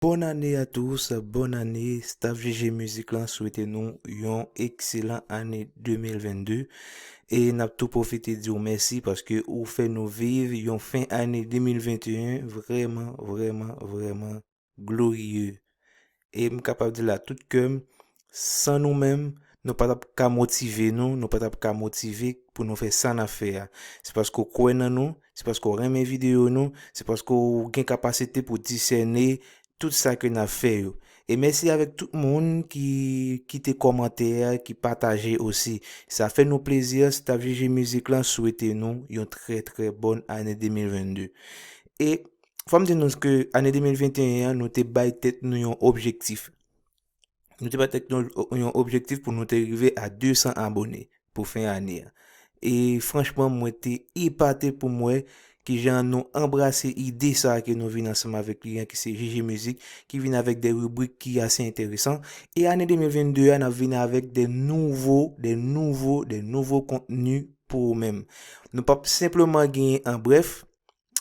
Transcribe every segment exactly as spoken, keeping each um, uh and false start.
Bonne année à tous, bonne année. Staff G G Music lan swete nou yon ekselan ane de mil venn de. E n ap tou pwofite di w mèsi paske ou fè nou viv yon fen ane de mil venteyen vrèman, vrèman, vrèman gloriye. E m kapab di l ak tout kè m, san nou menm, nou pa t ap ka motive nou, nou pa t ap ka motive pou nou fè sa n ap fè a. Se paske w kwè nan nou, se paske w renmen videyo nou, se paske w gen kapasite pou disène tout sa ke n ap fè yo. E mèsi avèk tout moun ki kite kòmantè, ki pataje osi. Sa fè nou plezi, staff G G Music lan swete nou yon trè, trè bòn ane de mil venn de. E fò m di nou ke ane de mil venteyen an, nou te bay tèt nou yon objektif. Nou te bay tèt nou yon objektif pou nou te rive a de san abone pou fen ane a. E franchman, mwen te epate pou m wè kijan nou anbrase ide sa a ke nou vin ansanm avèk li an, ki se G G Music, ki vin avèk de ribrik ki ase enteresan. E ane de mil venn de a, n ap vin avèk de nouvo, de nouvo, de nouvo kontni pou ou menm. Nou p ap senpleman genyen an brèf,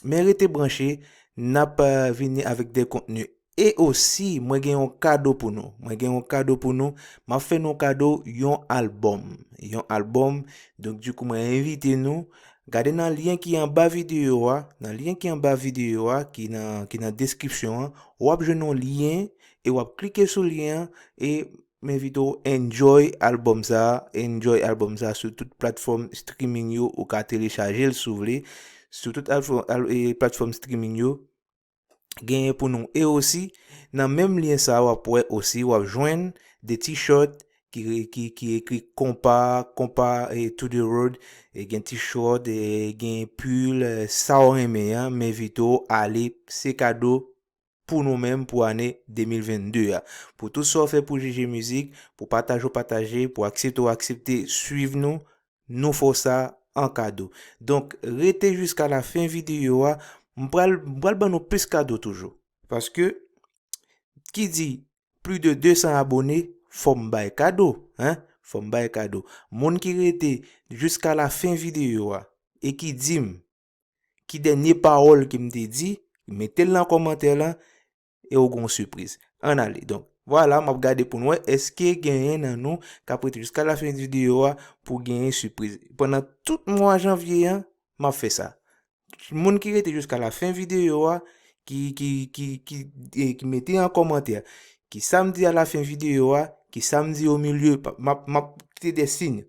men rete branche, n ap, eh, vini avèk de kontni. E osi, mwen gen yon kado pou nou. Mwen gen yon kado pou nou. M ap fè nou kado yon albòm. Yon albòm. Donk, dikou, mwen envite nou. Gade nan lyen ki anba videyo a. Nan lyen ki anba videyo a, ki nan, ki nan deskripsyon an, w ap jwenn yon lyen e w ap klike sou lyen an e m envite w enjoy albòm sa a. Enjoy albòm sa a sou tout platfòm streaming yo. Ou ka telechaje l si w vle. Sou tout al-, al-, e, platfòm streaming yo. Genyen pou nou. E osi, nan menm lyen sa a, w ap wè osi, w ap jwenn de t-shirt ki, ki, ki ekri konpa, konpa, e, to the road. E gen t-shirt, e gen pull, e, sa w renmen an, m envite w ale, se kado pou nou menm pou ane de mil venn de a. Pou tout sa w fè pou G G Music, pou pataje w pataje, pou aksepte w aksepte swiv nou, nou fè w sa an kado. Donk, rete jiska la fen videyo a, m pral, m pral ban nou plis kado toujou. Paske, ki di plis de de san abone, fò m bay kado, hein? Fò m bay kado. Moun ki rete jiska la fen videyo a e ki di m ki dènye pawòl ke m te di, mete l nan kòmantè lan, e w gon sipriz. Ann ale. Donk, vwala, m ap gade pou n wè èske genyen nan nou k ap rete jiska la fen videyo a pou genyen sipriz. Pandan tout mwa janvye an, m ap fè sa. Moun ki rete jiska la fen videyo a, ki, ki, ki, ki, e, ki mete an kòmantè, ki sa m di a la fen videyo a, ki sa m di o milye, pa, m ap, m ap kite de siy.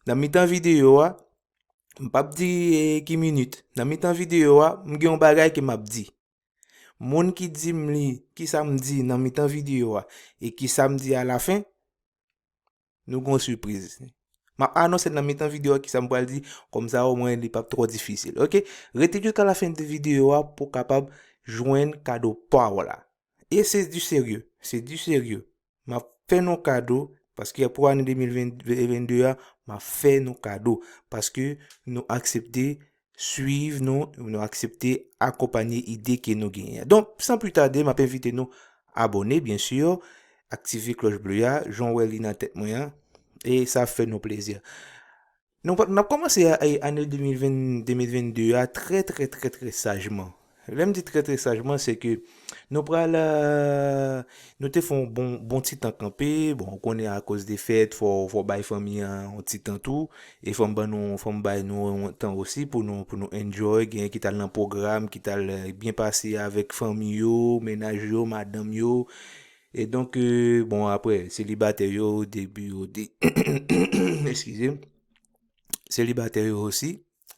Nan mitan videyo a, m p ap di, e, ki minit. Nan mitan videyo a, m gen yon bagay ke m ap di. Moun ki di m li, ki sa m di nan mitan videyo a, e ki sa m di a la fen, nou gon sipriz. M ap anonse nan mitan videyo a ki sa m pral di, kòmsa omwen li p ap twò difisil. Oke? Rete jiska la fen de videyo a pou w kapab jwenn kado pa w la. E se di serye, se di serye. M ap fè nou kado, paske pou ane de mil venn, venn de a, m ap fè nou kado. Paske nou aksepte swiv nou, nou aksepte akonpanye ide ke nou genyen. Donk, san pli tade, m ap envite nou abone, byen si, aktive klòch ble a, jan w wè li nan tèt mwen an, e sa fè nou plezi. Nou pa, n ap kòmanse a, a, ane de mil venn, de mil venn de a trè, trè, trè, trè sajman. Lè m di trè, trè sajman, se ke nou pral, euh, nou te fè yon bon, bon ti tan kanpe. Bon, ou konnen akoz de fèt, fò, fò bay fanmi an yon ti tan tou. E fò m ban nou, fò m bay nou yon tan osi pou nou, pou nou enjoy. Genyen ki t al nan pwogram, ki t al, euh, byen pase avèk fanmi yo, mennaj yo, madanm yo. E donk, euh, bon, apre, selibatè yo, depi yo de-, eskize m, selibatè yo osi,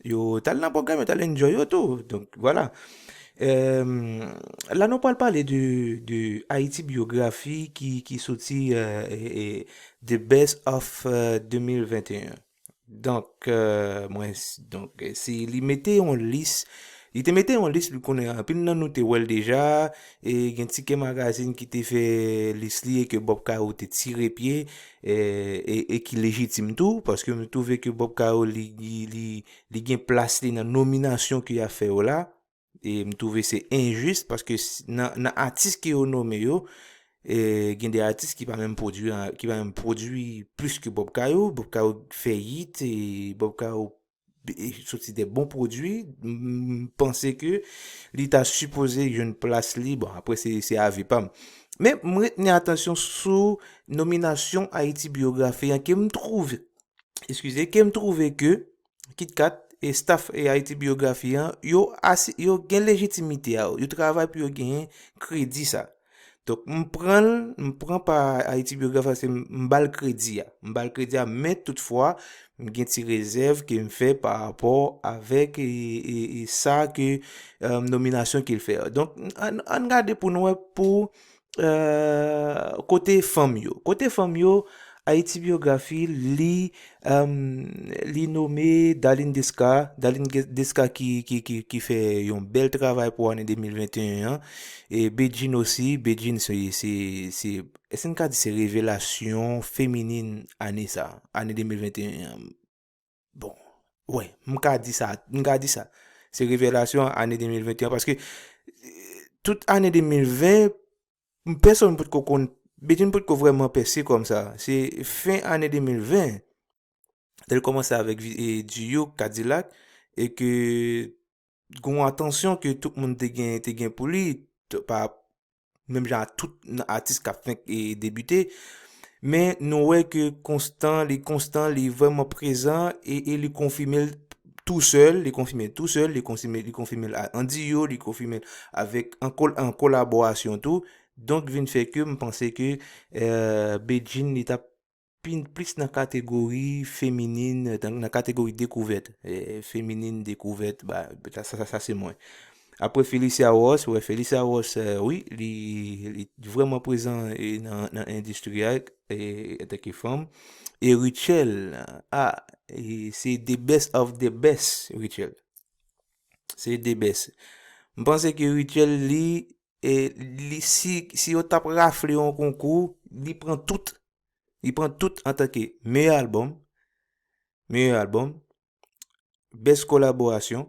yo t al nan pwogram, yo t al enjoy yo tou. Donk, vwala. Euh, la, nou pral pale de, de Haiti Biographie ki, ki soti, euh, e, e, The Best of, euh, de mil venteyen. Donk, euh, mwen, s-, donk, euh, si li mete yon lis, li te mete yon lis, li konnen anpil nan nou te wè l deja, e gen Ticket Magazine ki te fè lis li e ke Bob Caro te tire pye, e, e, e ki lejitim tou, paske m twouve ke Bob Caro li, li, li, li gen plas li nan nominasyon ke y ap fè yo la. E m twouve se enjis, paske s-, nan, nan atis ke yo nome yo, e, gen de atis ki pa menm pwodui, ki pa menm pwodui plis ke Bob Caro. Bob Caro fè yit, e Bob Caro e soti de bon pwodui, m panse ke li ta sipoze jwenn plas li. Bon, apre se, se avi pa m. Men m retni atansyon sou nominasyon Ayiti Biyografi an ke m twouve, eskize, ke m twouve ke KitKat e staff e Ayiti Biyografi an, yo asi, yo gen lejitimite a yo, yo travay pou yo genyen kredi sa. Donk, m pran l, m pran pa Ayiti Biyografi a, se m, m ba l kredi a. M ba l kredi a, men toutfwa, m gen ti rezèv ke m fè pa rapò avèk e, e, e sa ke, e, nominasyon ke l fè a. Donk, ann, ann gade pou n wè pou, e, kote fanm yo. Kote fanm yo, Ayiti Biyografi, li, e, li nome Darline Desca. Darline Ge-, Desca ki, ki, ki, ki fè yon bèl travay pou ane de mil venteyen an. E Bedjine osi, Bedjine se, se, se, èske n ka di se revelasyon feminin ane sa, ane de mil venteyen an? Bon, wè, m ka di sa, m ka di sa. Se revelasyon ane de mil venteyen an, paske, e, tout ane de mil ven, m, pèsonn potko konn, Bedjine potko vrèman pèse kòmsa. Se fen ane de mil ven, lè l kòmanse avèk vi-, e, duo Kadilak, e ke gon atansyon ke tout moun te gen, te gen pou li, t-, pa menm jan a tout n-, atis k ap fenk e debite. Men nou wè ke konstan, li konstan, li vrèman prezan e, e li konfime l tou sèl, li konfime l tou sèl, li konfime, li konfime l a, an diyo, li konfime l avèk, an kol-, an kolaborasyon tou. Donk, vin fè ke m panse ke, e, Bedjine, li t ap pin-, plis nan kategori feminin, nan, nan kategori dekouvèt, e, feminin dekouvèt, ba, sa, sa, sa, sa se mwen. Apre Felicia Ross, wè, Felicia Ross, e, wi, li, li vrèman prezan, e, nan, nan endistri a, e, antanke fanm. E Rutshelle, a, e, se the best of the best, Rutshelle. Se the best. M panse ke Rutshelle, li, e, li, si, si yo t ap rafle yon konkou, li pran tout. Li pran tout antanke meyè albòm, meyè albòm, best kolaborasyon,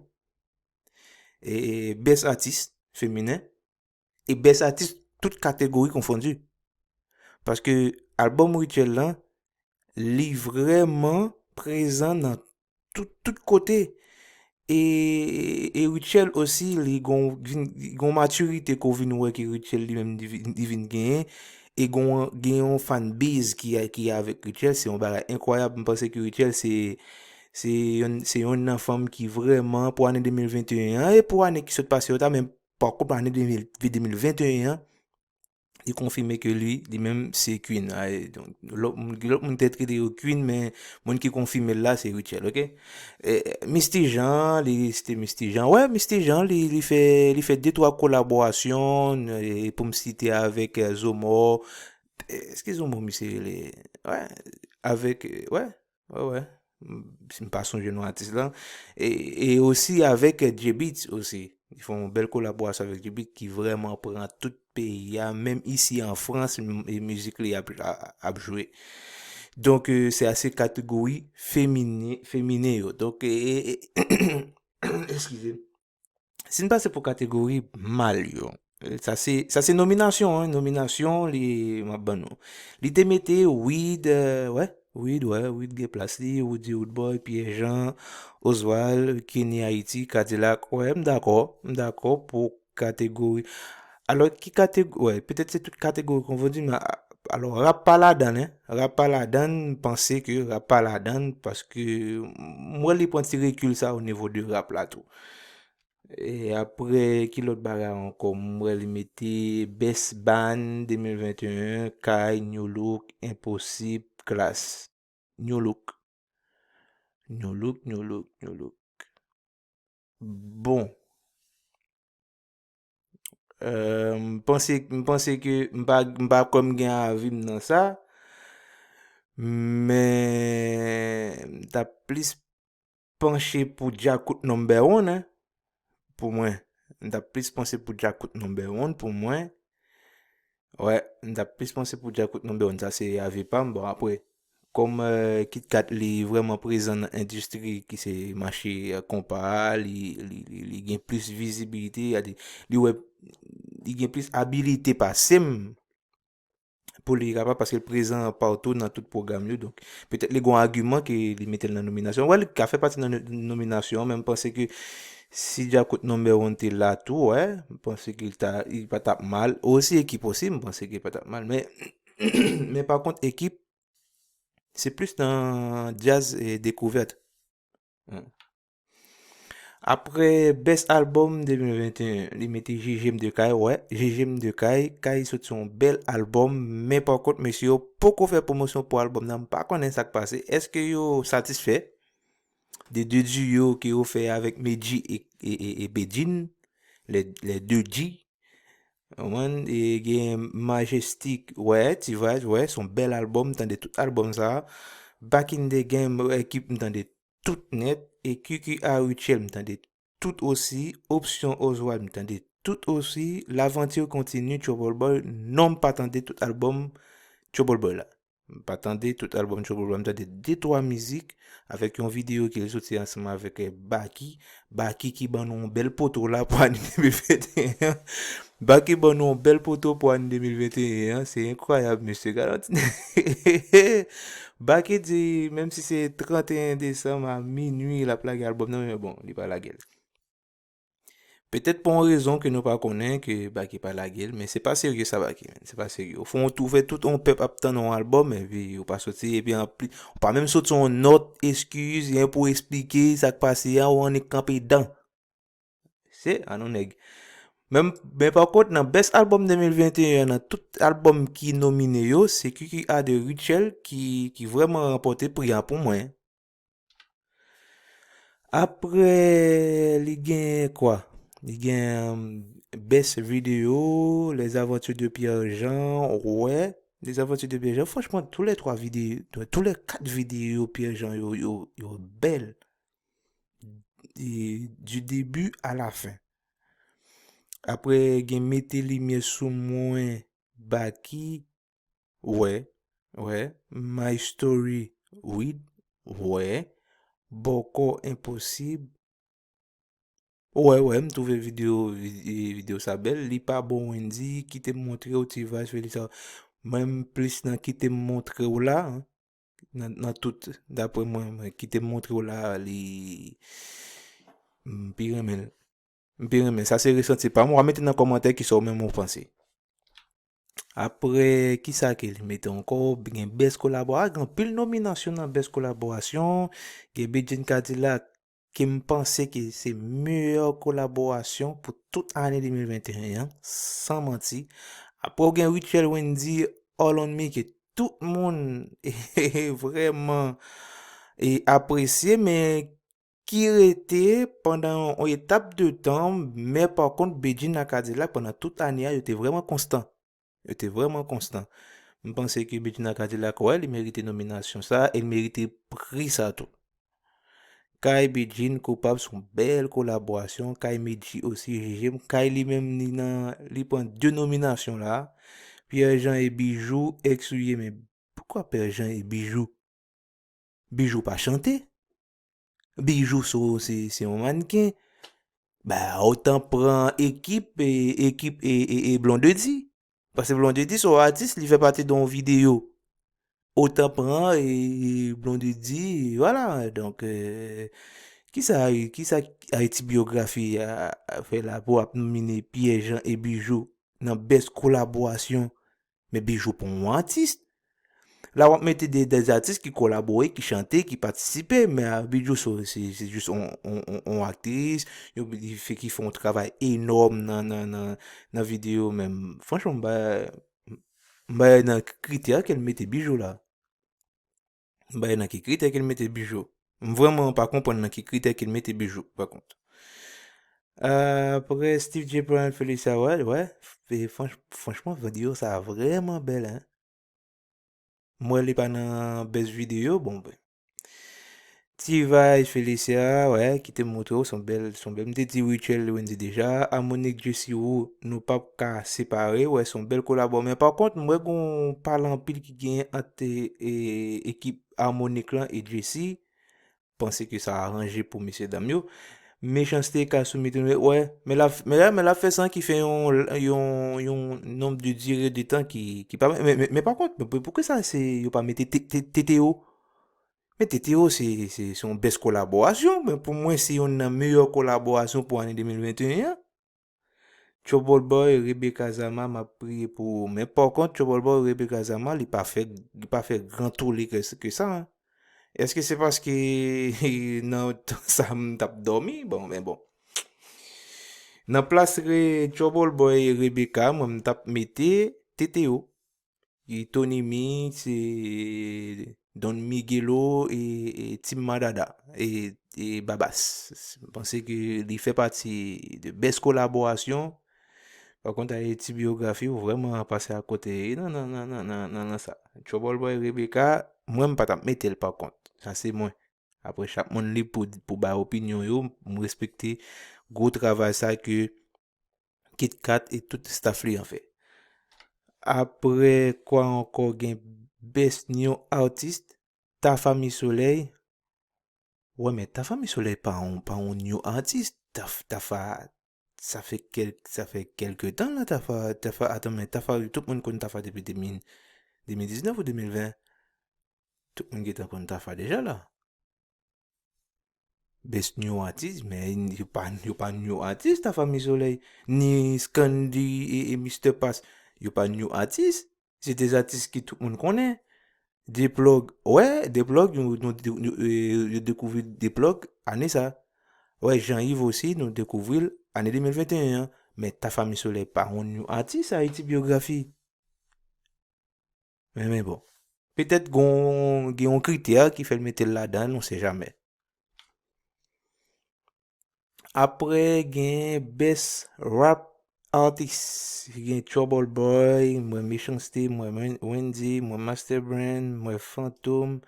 e best atis feminen, e best atis tout kategori konfondi. Paske albòm Rutshelle lan, li vrèman prezan nan tout, tout kote. E, e Rutshelle osi, li gon, vin, li gon matirite ke w vin wè ke Rutshelle li menm li vin, li vin genyen. E gon, gen yon fan base ki, ki avèk Rutshelle, se yon bagay enkwayab. M panse ke Rutshelle se, se yon, se yon nan fanm ki vrèman, pou ane de mil venteyen an, e pou ane ki sot pase yo ta, men pa kont ane de mil, de mil venteyen an, li konfime ke li, li menm, se Queen. Ay, donk, lòt moun, lòt moun te trete yo Queen, men moun ki konfime l la, se Rutshelle, oke? E, Misty Jean, li, se te Misty Jean. Wè, Misty Jean, li, li fè, li fè de twa kolaborasyon, e, pou m site avèk, e, Zomò. E, èske Zomò misye rele? Wè, avèk, e, wè, wè, wè. M, si m pa sonje non atis lan. E, e osi avèk, e, J-Beatz osi. Li fè yon bèl kolaborasyon avèk J-Beatz ki vrèman pran tout peyi a, menm isi an Frans, m, e mizik li ap, a, ap jwe. Donk, e, se ase kategori femini-, feminen yo. Donk, e, e, e, eskize. Si n pase pou kategori mal yo, e, sa se, sa se nominasyon, en, nominasyon, li, m ap ban nou. Li te mete Wid, e, wè, Wid, wè, Wid gen plas li, Roody Roodboy, Pierre Jean, Oswald, Kenny Haiti, Kadilak, wè, m dakò, m dakò pou kategori. Alò, ki kategori, wè, petèt se tout kategori konfondi, men, a, alò, rap pa ladann, en, rap pa ladann, m panse ke rap pa ladann, paske m wè li pran ti rekil sa o nivo de rap la tou. E apre, ki lòt bagay ankò? M wè li mete Best Band de mil venteyen, Kay, New Look, Enposib, Klass. New Look. New Look, New Look, New Look. Bon. Euh, m panse, m panse ke m pa, m pa kwè m gen avi m nan sa. Men m t ap plis panche pou Djakout number one, hein, pou mwen. M t ap plis panse pou Djakout number one pou mwen. Wè, m t ap plis panse pou Djakout number one. Sa se avi pa m. Bon, apre, kòm, euh, KitKat li vrèman prezan nan endistri ki se mache, euh, konpa a, li, li, li, li gen plis vizibilite, li, li wè, li gen plis abilite pase m. pou li kapab, paske l prezan patou nan tout pwogram yo. Donk, petèt li gon agiman ke li mete l nan nominasyon. Wè, li ka fè pati nan no-, nominasyon an, men m panse ke si Djakout number one te la tou, wè, m panse ke li ta, li pa t ap mal. Osi Ekip osi, m panse ke li pa t ap mal. Men, men pa kont Ekip, se plis nan djaz e dekouvèt. Hmm. Apre Best Album de mil venteyen, li mete Jeje m de Kay, wè, Jeje m de Kay, Kay soti yon bèl album, men pa kont, mesye yo poko fè pwomosyon pou album nan, m pa konnen sa k pase. Èske yo satisfè de de duo ke yo fè avèk Medjy e, e, e, e Bedjine, les, les deux G? Ou konprann? E gen Majestic, wè, T-Vice, wè, se yon bèl album, m tande tout album sa. Back in the Game, wè, Ekip, m tande tout nèt, e Q Q A Rutshelle, m tande tout osi, Option Oswald, m tande tout osi, L'aventure continue, Trouble Boy, non, m pa tande tout album Trouble Boy la. M pa tande tout album Trouble Boy, m tande de twa mizik, avèk yon videyo ke l soti ansanm avèk, eh, Baky. Baky ki ban nou yon bèl poto la pou ane de mil venteyen an. Baky ban nou yon bèl poto pou ane de mil venteyen an. Se enkwayab, mesye, gade yon ti Baky di, menm si se tranteyen desanm a minui, l ap lage album nan, men bon, li pa lage l. Petèt pou yon rezon ke nou pa konnen, ke Baky pa lage l, men se pa serye sa, Baky, men. Se pa serye. Ou fè, ou fè tout yon pèp ap tann yon album, epi ou pa soti, epi anplis, ou pa menm soti yon nòt eskiz, yen pou eksplike sa k pase a, ou annik kanpe dan. Se, a nou nèg. Men, men pa kont, nan Best Album de mil venteyen an, nan tout album ki nomine yo, se Q Q A de Rutshelle ki, ki vrèman ranpòte pri a pou mwen. Apre, li gen kwa? Li gen, um, Best Video, Les Aventures de Pierre Jean, wè. Les Aventures de Pierre Jean, franchman, tou lè twa videyo, tou lè kat videyo Pierre Jean yo, yo, yo bèl. E, du début à la fin. Apre, gen Mete Limyè Sou Mwen, Baky, wè, wè. My Story with, wè. Bòkò Enposib, wè, wè, m twouve videyo, vi-, videyo sa bèl. Li pa bon, Wendy, Kite m montre w, T-Vice, Felisa. Mwen, m plis nan Kite m montre w la, nan, nan tout, daprè mwen, mwen, Kite m montre w la, li, m pi renmen l. M pi renmen. Sa se resanti pa m. W a mete nan kòmantè kisa w menm ou panse. Apre, kisa ke li mete ankò? Gen best kolabo-, a, gen anpil nominasyon nan best kolaborasyon. Gen Bedjine Cadillac, ke m panse ke se meyè kolaborasyon pou tout ane de mil venteyen an, san manti. Apre, w gen Rutshelle Wendy, All on Me, ke tout moun vrèman, e, apresye, men ki rete pandan yon etap de tan, men pa kont, Bedjine ak Cadillac, pandan tout ane a, yo te vrèman konstan. Yo te vrèman konstan. M panse ke Bedjine ak Cadillac, wè, li merite nominasyon sa, e li merite pri sa tou. Kay Bedjine, Koupab, se yon bèl kolaborasyon. Kay Medjy osi, Jeje m. Kay li menm, li nan, li pran de nominasyon la. Pierre Jean e Bijou, Ex ou ye, men poukwa Pierre Jean e Bijou? Bijou pa chante. Bijou se, se, se yon mannken. Ba, otan pran Ekip, e, Ekip e, e, e Blondedy. Paske Blondedy se yon atis, li fè pati de yon videyo. Otan pran e, e Blondedy, vwala. Donk, euh, kisa, kisa Ayiti Biyografya, a, fè la pou ap nomine Pierre Jean e Bijou nan best kolaborasyon? Men Bijou pa yon atis. La, w ap mete de, de atis ki kolabore, ki chante, ki patisipe, men, a, Bijou se, se, se jis on, on, on, on aktris, yo, li fè, ki fè yon travay enòm nan, nan, nan, nan videyo, men franchman, m pa, m pa nan kritè ke l mete Bijou la. M pa nan ki kritè ke l mete Bijou. M vrèman pa konprann nan ki kritè ke l mete Bijou, pa kont. Apre Steve J. Brown, Felicia Wild, wè, e franch-, franchman, videyo sa a vrèman bèl, hein. M wè li pa nan best videyo, bon, ben. T-Vice, Felicia, wè, Kite m montre w, se yon bèl, se yon bèl. M te di Rutshelle Wendy deja. Harmonik, Jesse Woo, nou p ap ka separe, wè, se yon bèl kolabo. Men pa kont, m wè gon pale anpil ki genyen ant, e, e, Ekip Harmonik lan e Jesse. Panse ke sa aranje pou mesye dam yo. Mechanste ka sou Mito, wè, men l ap, men la, men l ap fè san ki fè yon, yon, yon nonb de dire de tan ki, ki pa, men, men, men pa kont, men pou, poukisa se, yo pa mete T-, T-, T T O? Men T T O se, se, se yon bèl kolaborasyon, men pou mwen se youn nan meyè kolaborasyon pou ane de mil venteyen an. Trouble Boy, Rebecca Zama, m ap priye pou ou. Men pa kont, Trouble Boy, Rebecca Zama, li pa fè, li pa fè gran tole ke, ke sa, en. Èske se paske nan tan sa m t ap dòmi? Bon, men bon. Nan plas Re-, Trouble Boy e Rebecca, mwen m t ap mete T T O. E Tony Mix, e Don Miguelo, e, e Team Madada, e, e Babas. M panse ke li fè pati de bèl kolaborasyon. Pa kont, ale ti byografi, ou vrèman pase akote nan, nan, nan, nan, nan, nan, nan sa. Trouble Boy Rebecca, mwen m pa t ap mete l pa kont. Sa se mwen. Apre, chak moun lib pou, pou bay opinyon yo, m respekte gwo travay sa ke Kit Kat e tout staff li an fè. Apre, kwa ankò gen Best New Artist, Tafa Mi Solèy. Wè, men Tafa Mi Solèy pa yon, pa yon new artist. Taf-, Tafa, sa fè kèl-, sa fè kèlke tan la, Tafa, Tafa, atan, men Tafa, tout moun konn Tafa depi de mil, de mil diznèf ou de mil ven? Tout moun gentan konn Tafa deja la. Best New Artist, men yo pa, yo pa new artist, Tafa Mi Solèy, ni Scandy e, e Mister Pass, yo pa new artist. Se de atis ki tout moun konnen. Deplug, wè, Deplug, nou, nou, nou, e, yo dekouvri Deplug ane sa. Wè, Jean Yves osi, nou dekouvri l ane de mil venteyen an. Men Tafa Mi Solèy pa yon new artist, Ayiti Byografi. Men, men bon. Petèt gon, gen yon kritè ki fè l mete l ladan, on sait jamais. Apre, gen Best Rap Artist. Gen Trouble Boy, mwen Mechanste, mwen Wen-, Wendy, mwen Master Brand, mwen Fantom.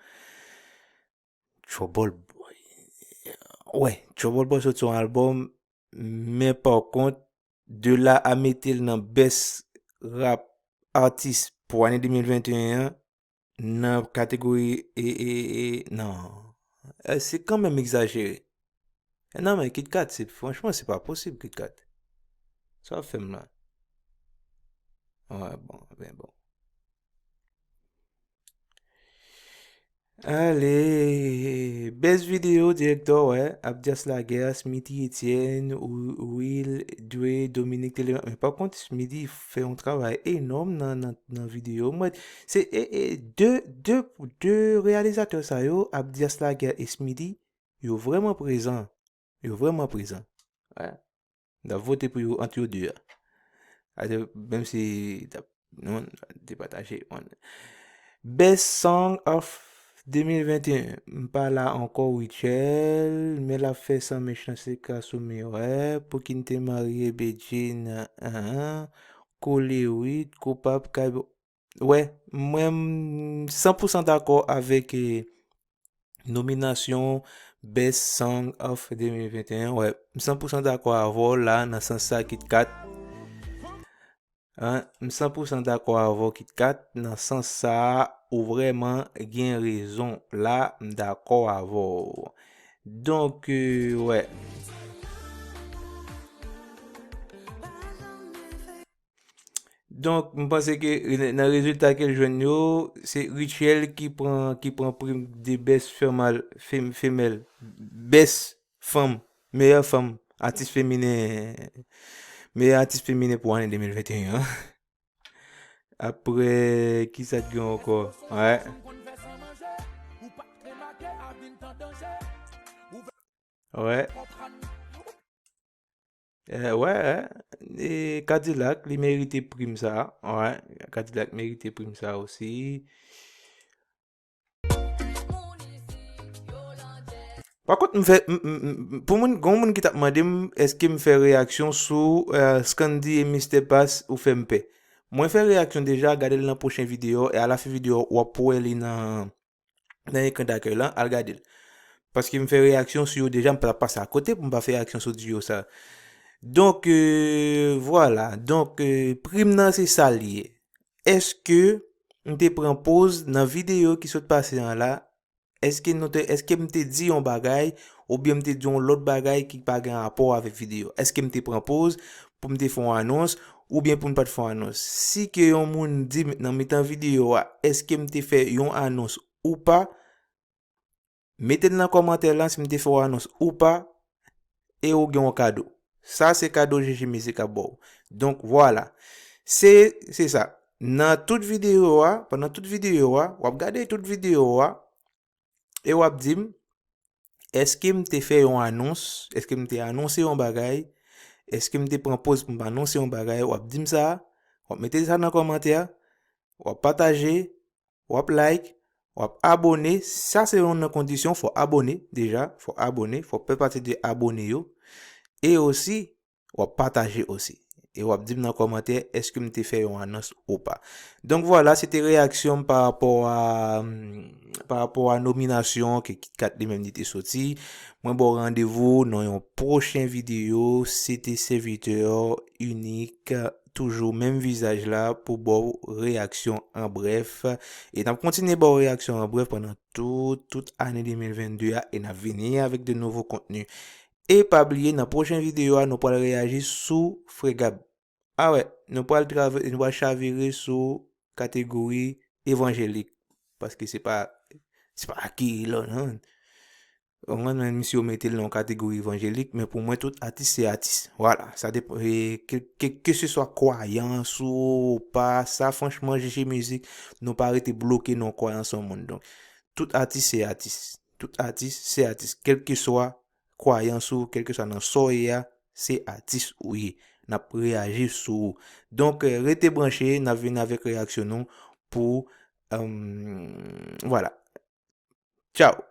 Trouble Boy. Wè, Trouble Boy sot yon albòm, men pa kont, de la a mete l nan Best Rap Artist pou ane de mil venteyen an, nan kategori, e, e, e, non. E, se kanmenm egzajere. E non, men Kit Kat, se, franchman, se pa posib, Kit Kat. Sa w ap fè m la? Wè, bon, ben bon. Ale, best video director, wè, Abdias Laguerre, Smithy Etienne, Ou-, Will, Dre, Dominique Teleman. Men pa kont, Smithy fè yon travay enòm nan, nan, nan videyo. Mwen, se, e, e, de, de, de reyalizatè sa yo, Abdias Laguerre e Smithy, yo vrèman prezan. Yo vrèman prezan. Wè. M t ap vote pou yo ant yo de a. Atè, menm si t ap, nou, depataje, on. Best Song of de mil venteyen. M pa la ankò, Rutshelle, men l ap fè san mechanste ka sou mwen, wè, pou ki n te marye, Bedjine, an, Kole Wit, Koupab, Kay, wè, mwen, m san pou san dakò avèk, e, nominasyon Best Song of de mil venteyen. Wè, m san pou san dakò avè w la, nan sans sa, Kit Kat. An, m san pou san dakò avè w, Kit Kat. Nan sans sa, ou vrèman gen rezon. La, m dakò avè w. Donk, e, wè. Donk, m panse ke nan rezilta ke l jwenn yo, se Rutshelle ki pran, ki pran prim de best female, fem-, female, best fanm, meyè fanm, atis feminen, meyè atis feminen pou ane de mil venteyen an. Apre, kisa k gen ankò? Wè. Wè. Eh, wè, eh. E Kadilak, li merite prim sa. Wè, Kadilak merite prim sa osi. Pa kont, m fè, m, m, m, pou moun, gon moun ki t ap mande m, èske m fè reyaksyon sou, eh, Scandy e Mister Pass ou fè m pè. Mwen fè reyaksyon deja, gade l nan pwochen videyo, e alafen videyo, w ap wè li nan, nan ekran dakèy lan, al gade l. Paske m fè reyaksyon sou yo deja, m pa t ap pase akote pou m pa fè reyaksyon sou duo sa. Donk, euh, vwala. Donk, euh, prim nan se sa l ye. Èske m te pran poz nan videyo ki sot pase an la? Èske nou te, èske m te di yon bagay oubyen m te di yon lòt bagay ki pa gen rapò avèk videyo? Èske m te pran poz pou m te fè yon anons, oubyen pou m pa t fè yon anons? Si ke yon moun di m nan mitan videyo a, èske m te fè yon anons ou pa, mete l nan kòmantè la si m te fè yon anons ou pa, e ou gen yon kado. Sa se kado G G Music ap ba w. Donk, vwala. Se, se sa. Nan tout videyo a, pandan tout videyo a, w ap gade tout videyo a, e w ap di m, èske m te fè yon anons, èske m te anonse yon bagay, èske m te pran poz pou m anonse yon bagay, w ap di m sa, w ap mete sa nan kòmantè, w ap pataje, w ap like, w ap abone, sa se youn nan kondisyon, fò abone deja, fò abone, fò fè pati de abone yo, e osi, w ap pataje osi. E w ap di m nan kòmantè, èske m te fè yon anons ou pa. Donk vwala, se te reyaksyon m pa rapò a, mm, pa rapò a nominasyon ke KitKat li menm li te soti. Mwen ba w randevou nan yon pwochen videyo. Se te sèvitè inik, toujou menm vizaj la pou ba w reyaksyon an brèf. E n ap kontinye ba w reyaksyon an brèf pandan tout, tout ane de mil vennde a e n ap vini avèk de nouvo kontni. E pa bliye, nan pwochen videyo a, nou pral reyaji sou Frè Gab. A wè, nou pral travè-, nou pral chavire sou kategori evanjelik. Paske se pa, se pa Akilò, non. Ou konprann, menm si yo mete l nan yon kategori evanjelik, men pou mwen, tout atis se atis. Vwala, sa depan, e, ke, ke, keseswa kwayans ou pa, sa, franchman, G G Music, nou pa rete bloke nan kwayans yon moun. Donk, tout atis se atis. Tout atis se atis. Kèlkeswa kwayans ou, kèlkeswa nan sa w ye a, se atis ou ye. N ap reyaji sou ou. Donk, eh, rete branche, n ap vini avèk reyaksyon nou pou, eh, vwala. Tchaw!